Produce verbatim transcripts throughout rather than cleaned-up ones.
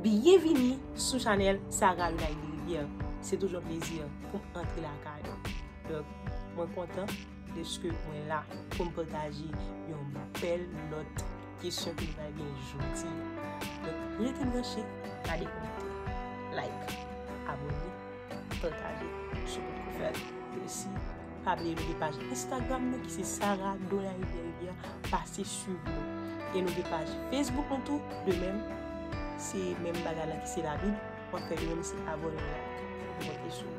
Byenvini sou chanèl Sarah Lunay Derivière. Se toujou yon plezi pou m antre lakay ou. Donk, mwen kontan dèske mwen la pou m pataje yon bèl lòt kesyon ke nou pral gen jodi a. Donk, rete branche, pa dekonekte. Like, abòne, pataje, sipòte kou fè l. E osi, pa bliye nou gen paj Instagram nou ki se Sarah Lunay Derivière, pase swiv nou. E nou gen paj Facebook nou tou, de menm, se menm bagay la ki se Labib, w ap fè de menm, se abòne, like, nou konte sou ou.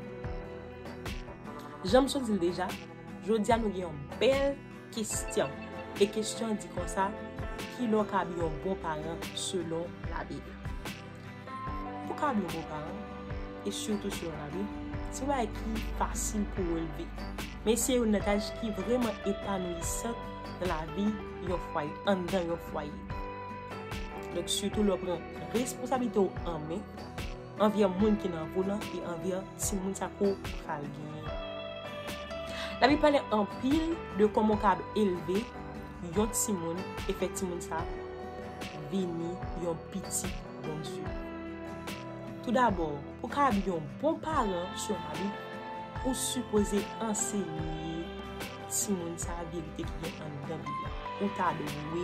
Jan m sot di l deja, jodi a nou gen yon bèl kesyon. E kesyon an di konsa, kilè w ka ap yon bon paran selon Labib? Pou w ka ap yon bon paran, e sitou selon Labib, se yon bagay ki fasil pou w releve. Men se youn nan tach ki vrèman epanouyisan nan lavi yon fwaye, anndan yon fwaye. Donk, sitou lè w pran responsablite w an men, anvè moun ki nan vi w lan e anvè timoun sa ke w pral genyen. Labib pale anpil de kòman w ka ap elve yon timoun e fè timoun sa vini yon pitit Bondye. Toudabò, pou w ka ap yon bon paran selon Labib, ou sipoze ansenye timoun sa verite ki gen anndan Bib la. Ou ta dwe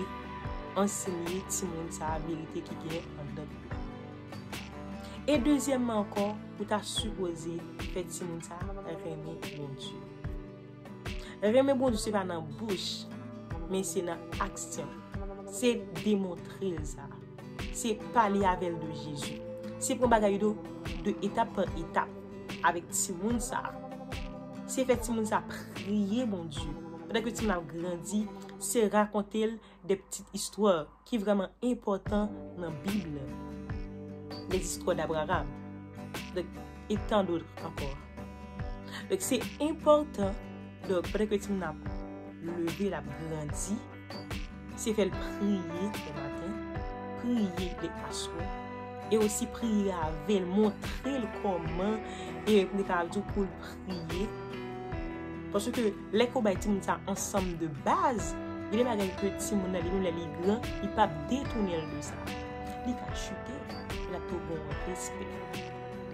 ansenye timoun sa verite ki gen anndan Bib la. E dezyèmman ankò, ou ta sipoze fè timoun sa renmen Bondye. Renmen Bondye se pa nan bouch, men se nan aksyon. Se demontre l sa. Se pale avè l de Jezi. Se pran bagay yo de etap pa etap avèk timoun sa. Se fè timoun sa priye Bondye. Pandan ke timoun ap grandi, se rakonte l de pitit istwa ki vrèman enpòtan nan Bib la. Lè zistwa d'Abraham. Donk, e tan dòt ankò. Donk, se enpòtan, donk, pandan ke timoun ap leve, l ap grandi, se fè l priye lè maten, priye lè aswè, e osi priye avè l, montre l kòman, e m te ka di w pou l priye. Paske lè ke w bay timoun sa ansanm de baz, gen de bagay ke timoun nan li menm lè li gran, li p ap detounen l de sa. Li ka chite, l ap toujou gen yon respè.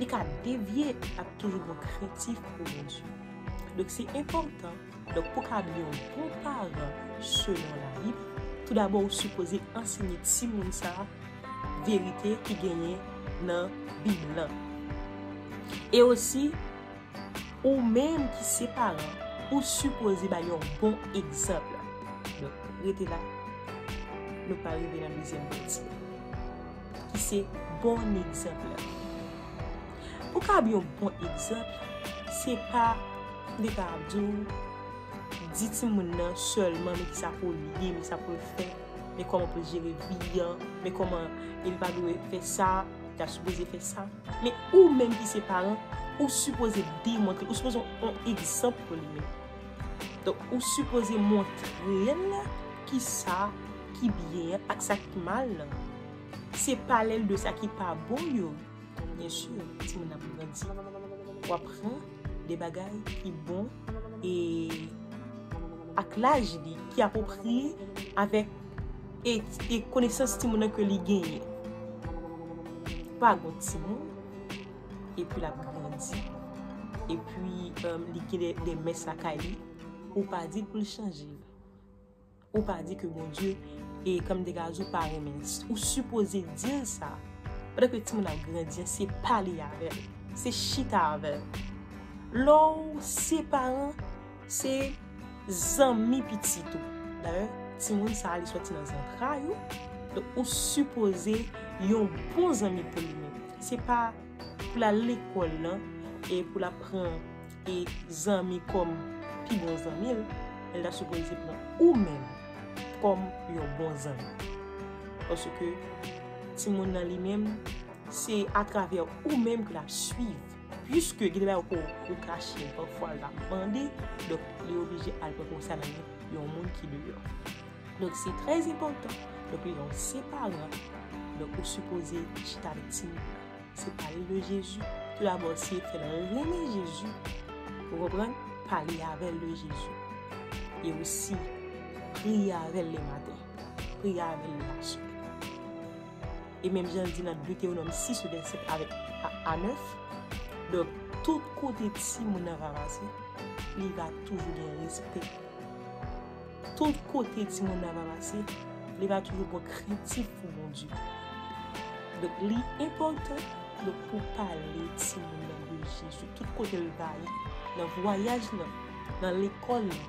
Li ka devye, l ap toujou gen yon krentif pou Bondye. Donk, se enpòtan. Donk, pou w ka ap yon bon paran selon Labib, toudabò, ou sipoze ansenye timoun sa verite ki genyen nan Bib lan. E osi, ou menm ki se paran, ou sipoze bay yon bon egzanp. Donk, rete la, nou pral rive nan dezyèm pati, ki se bon egzanp la. Pou w ka ap yon bon egzanp, se pa, m te ka ap di w, di timoun nan sèlman men kisa pou l ye, men sa pou l fè, men kòman pou l jere vi an, men kòman e li pa dwe fè sa, li ta sipoze fè sa. Men ou menm ki se paran, ou sipoze demontre, ou sipoze yon egzanp pou li menm. Donk, ou sipoze montre l kisa ki byen an ak sa ki mal lan. Se pale l de sa ki pa bon yo. Byen si, timoun nan ap grandi. W ap pran de bagay ki bon e ak laj li, ki apwopriye avèk e, e konesans timoun nan ke li genyen. Pa gon timoun, epi l ap grandi, epi, um, li gen de, de mès lakay li, ou pa di l pou l chanje l. Ou pa di ke Bondye, e kòm de gazou pa renmen l. Ou sipoze di l sa. Pandan ke timoun ap grandi an, se pale avè l. Se chita avè l. Lè w se paran, se zanmi pitit ou. Dayè, timoun sa a, li sòti nan zantray ou. Donk, ou sipoze yon bon zanmi pou li menm. Se pa pou l al lekòl lan e pou l ap pran e zanmi kòm pi bon zanmi l, men l ta sipoze pran ou menm kòm yon bon zanmi. Paske timoun nan li menm, se atravè ou menm ke l ap swiv. Piske gen de bagay ou, ou kache, pafwa l ap mande, donk li oblije al pran konsèy nan men yon moun ki deyò. Donk, se trè enpòtan. Donk, lè w se paran, donk, ou sipoze chita avèk timoun nan. Se pale l de Jezi. Toudabò, se fè l renmen Jezi. Ou konprann? Pale avè l de Jezi. E osi, priye avè l lè maten. Priye avè l lè aswè. E menm jan l di nan Detewonòm sis, vèsè sèt avèk a, a nèf. Donk, tout kote timoun nan va pase, li va toujou gen respè. Tout kote timoun nan va pase, li va toujou gen krentif pou Bondye. Donk, li enpòtan, donk, pou pale timoun nan de Jezi. Tout kote l va ye, nan vwayaj lan, nan lekòl lan,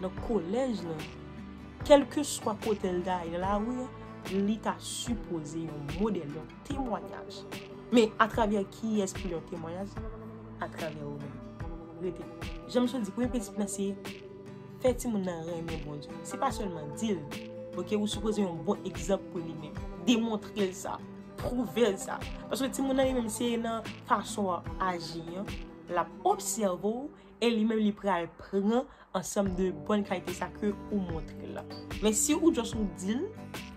nan kolèj lan, kèlkeswa kote l ta ye nan lari an, li ta sipoze yon modèl, yon temwayaj. Men atravè kiyès pou yon temwayaj? Atravè ou menm. Rete. Jan m sot di, premye prensip lan se fè timoun nan renmen Bondye. Se pa sèlman di l, oke, ou sipoze yon bon egzanp pou li menm. Demontre l sa. Pwouve l sa. Paske timoun nan li menm se nan fason w ap aji an, l ap obsève w, e li menm li pral pran ansanm de bòn kalite sa ke ou montre l la. Men si ou just ou di l,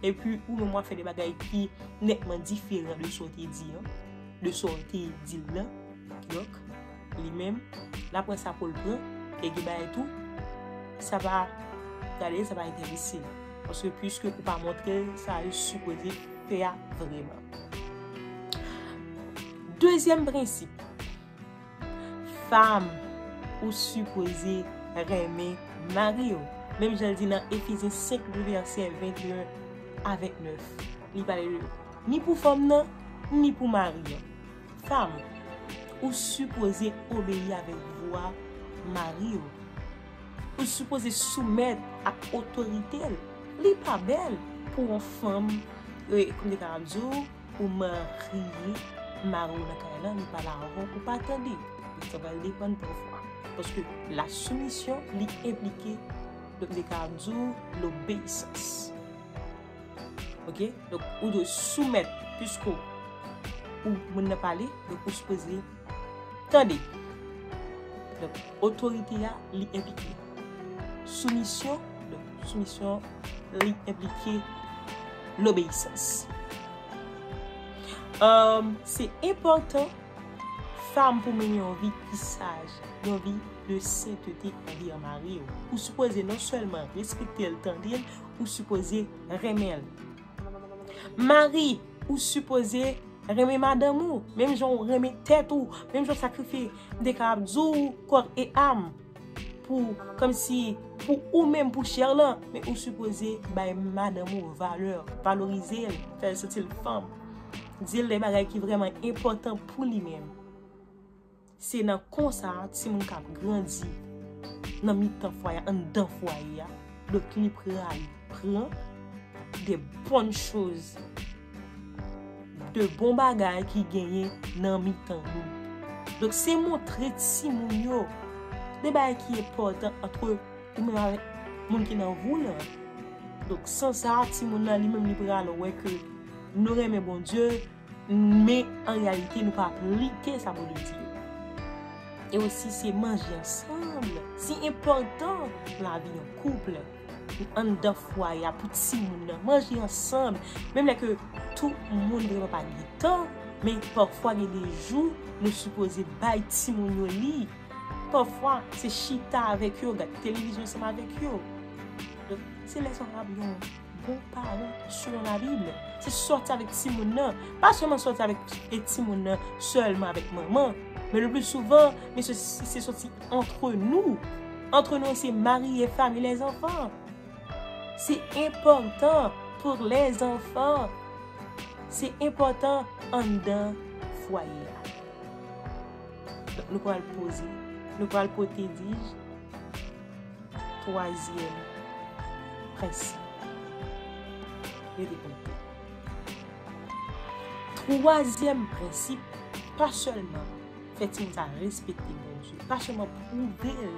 epi ou menm w ap fè de bagay ki nètman diferan de sa w te di an, de sa w te di l lan, kidonk, li menm, l ap pran sa pou l pran, e gen bagay tou, sa pa, gade, sa pa enterese l. Paske piske ou pa montre l sa li sipoze fè a vrèman. Dezyèm prensip, fanm, ou sipoze renmen mari w. Menm jan l di nan Efezyen senk, vèsè venteyen a ventnèf. Li pale de ni pou fanm nan, ni pou mari an. Fanm, ou sipoze obeyi avèk vwa mari w. Ou sipoze soumèt ak otorite l. Li pa bèl pou yon fanm, e, kòm te kapab di w, ou marye, mari w nan kay lan, li pale avè w, ou pa tande. Sa pral depann pafwa. Paske la soumisyon, li enplike, donk, te kapab di w, lobeyisans. Oke? Donk, ou dwe soumèt, piske ou moun nan pale, donk, ou sipoze tande. Donk, otorite a, li enplike soumisyon, donk, soumisyon, li enplike lobeyisans. Um, se enpòtan, fanm, pou mennen yon vi ki saj, yon vi de sentete anvè mari w. Ou sipoze non sèlman respekte l, tande l, ou sipoze renmen l. Mari, ou sipoze renmen madanm ou, menm jan w renmen tèt ou, menm jan w sakrifye, m te kapab di w, kò e am, pou, kòmsi, pou ou menm, pou chè lan, men ou sipoze bay madanm ou valè, valorize l, fè l santi l fanm. Di l de bagay ki vrèman enpòtan pou li menm. Se nan konsa, timoun k ap grandi nan mitan fwaye a, anndan fwaye a, donk li pral pran de bòn choz, de bon bagay ki genyen nan mitan nou. Donk, se montre timoun yo de bagay ki enpòtan antre ou menm avèk moun ki nan vi w lan. Donk, san sa, timoun nan li menm li pral wè ke nou renmen Bondye, men an reyalite, nou pa aplike sa Bondye di yo. E osi, se manje ansanm. Se enpòtan nan lavi yon koup, anndan fwaye a, pou timoun nan. Manje ansanm. Menm lè ke tout moun vrèman pa gen tan, men pafwa gen de jou, nou sipoze bay timoun yo li. Pafwa, se chita avèk yo, gad televizyon ansanm avèk yo. Donk, se lè sa w ap yon bon paran selon Labib. Se sòti avèk timoun nan. Pa sèlman sòti avèk, e, timoun nan sèlman avèk manman, men le pli souvan, men se, se sòti antre nou. Antre nou, se mari e fanm e lèzanfan. Se enpòtan pou lèzanfan. Se enpòtan anndan fwaye a. Donk, nou pral poze, nou pral pote, dis, twazyèm prensip. Rete konekte. Twazyèm prensip, pa sèlman fè timoun sa respekte Bondye, pa sèlman pwouve l,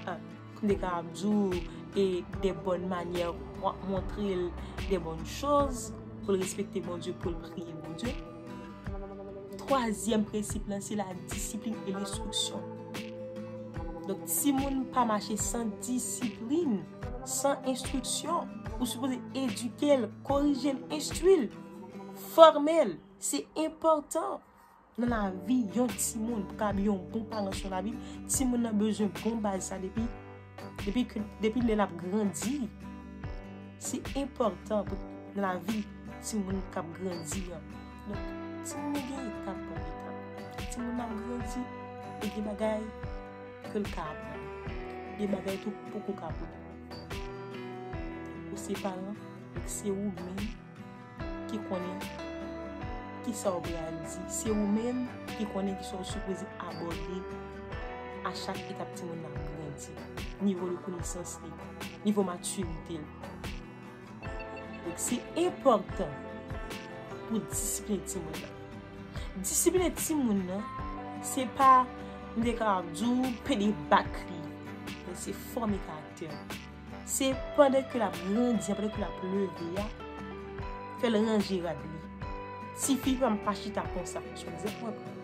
a, m te kapab di w, e de bòn manyè, w ap montre l de bòn choz, pou l respekte Bondye, pou l priye Bondye. Twazyèm prensip lan, se la disiplin e lenstriksyon. Donk, timoun pa mache san disiplin, san enstriksyon. Ou sipoze edike l, korije l, enstwi l, fòme l. Se enpòtan nan lavi yon timoun, pou ka yon bon paran sou lavi, timoun nan bezwen bon baz sa depi, depi ke, depi lè l ap grandi. Se enpòtan pou, nan lavi timoun k ap grandi an. Donk, timoun nan gen etap pa etap. Timoun nan ap grandi, e gen bagay ke l ka aprann. Gen bagay tou poko ka aprann. Ou se paran, donk se ou menm ki konnen kisa w pral di. Se ou menm ki konnen kisa w sipoze abòde a chak etap timoun nan ap grandi. Nivo de konesans li, nivo matirite l. Donk, se enpòtan pou disipline timoun nan. Disipline timoun nan, se pa, m te kapab di w, pede bak li, men se fòme karaktè l. Se pandan ke l ap grandi, pandan ke l ap leve a, fè l ranje rad li. Tifi pa, pa chita konsa, se yon egzanp mwen pran.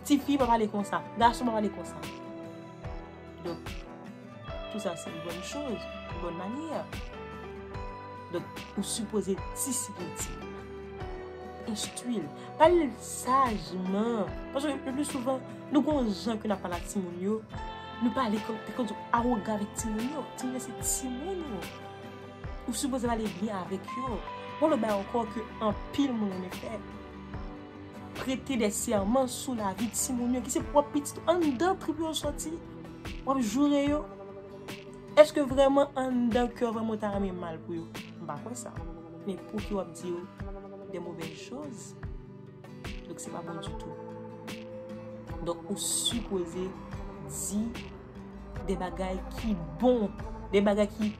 Tifi pa pale konsa, gason pa pale konsa. Donk, tou sa se yon bòn choz, yon bòn manyè. Donk, ou sipoze disipline timoun nan. Enstwi l. Pale l sajman. Paske le pli souvan, nou gon jan ke n ap pale ak timoun yo, nou pale kon, kon awogan avèk timoun yo. Timoun yo se timoun ou. Ou sipoze pale byen avèk yo. Gon lòt bagay ankò ke anpil moun renmen fè. Prete de sèman sou lavi timoun yo, ki se pwòp pitit ou, anndan trip yo sòti. W ap joure yo. Èske vrèman anndan kè w vrèman w ta renmen mal pou yo? M pa kwè sa. Men pouki w ap di yo de movèz choz? Donk, se pa bon ditou. Donk, ou sipoze di de bagay ki bon, de bagay ki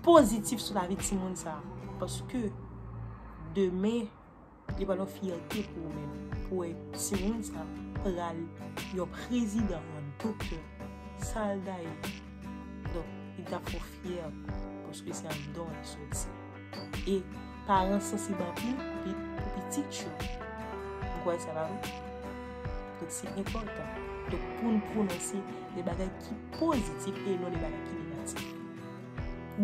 pozitif sou lavi timoun sa a. Paske demen, li pral yon fyète pou ou menm. Pou wè timoun sa a pral yon prezidan, yon doktè, sa l ta ye. Donk, li t ap fè w fyè, paske se anndan w li sòti. E paran sansib anpil pou pi-, pou pitit yo. Ou kwè sa pa vre? Donk, se enpòtan. Donk, pou n pwononse de bagay ki pozitif e non de bagay ki negatif.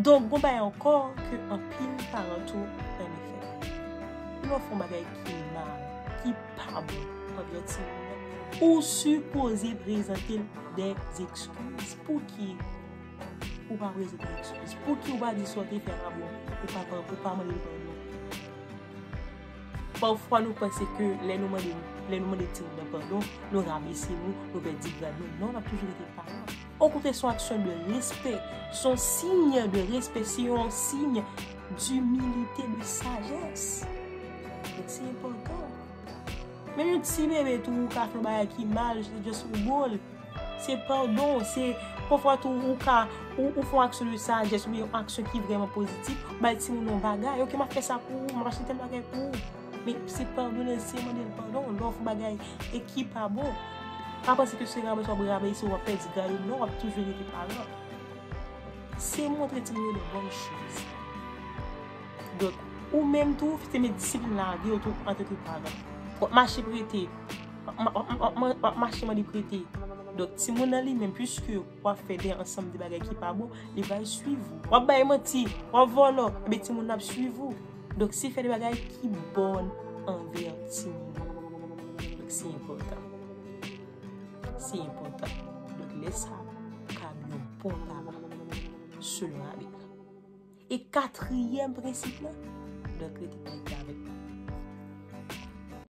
Donk, gon bagay ankò ke anpil paran tou renmen fè. Lè w fè yon bagay ki mal, ki pa bon anvè timoun nan, ou sipoze prezante l de ekskiz. Pouki ou pa prezante ekskiz? Pouki ou pa di sa w te fè pa bon? Ou pa, ou pa mande l padon? Pafwa, nou panse ke lè nou mande, lè nou mande timoun nan padon, nou rabese nou, nou pèdi grad nou. Non, n ap toujou rete paran. Okontrè, se yon aksyon de respè, se yon siy de respè, se yon siy dimilite, de sajès. Donk, se enpòtan. Menm yon ti bebe tou, ou ka fè yon bagay ki mal, just ou bo l. Se padon, se, pafwa tou, ou ka, ou, ou fè yon aksyon de sajès oubyen yon aksyon ki vrèman pozitif, ou bay timoun yon bagay, ok, m ap fè sa pou ou, m ap achte tèl bagay pou ou. Men se padone l, se mande l padon, lè w fè yon bagay e ki pa bon. Pa panse ke se rabese w ap rabese, w ap pèdi grad ou, non, w ap toujou rete paran. Se montre timoun yo de bòn choz. Donk, ou menm tou, se met disiplin nan lavi w tou antanke paran. W ap mache prete, w ap ma-, w ap, w ap, w ap, w ap mache mande prete. Donk, timoun nan li menm, piske w ap fè de ansanm de bagay ki pa bon, li pral swiv ou. W ap bay manti, w ap vòlò, ebyen timoun nan ap swiv ou. Donk, se fè de bagay ki bòn anvè timoun nan. Donk, se enpòtan. Se enpòtan. Donk, lè sa, w kab yon bon paran, selon Labib la. E katriyèm prensip la, donk, rete konekte avèk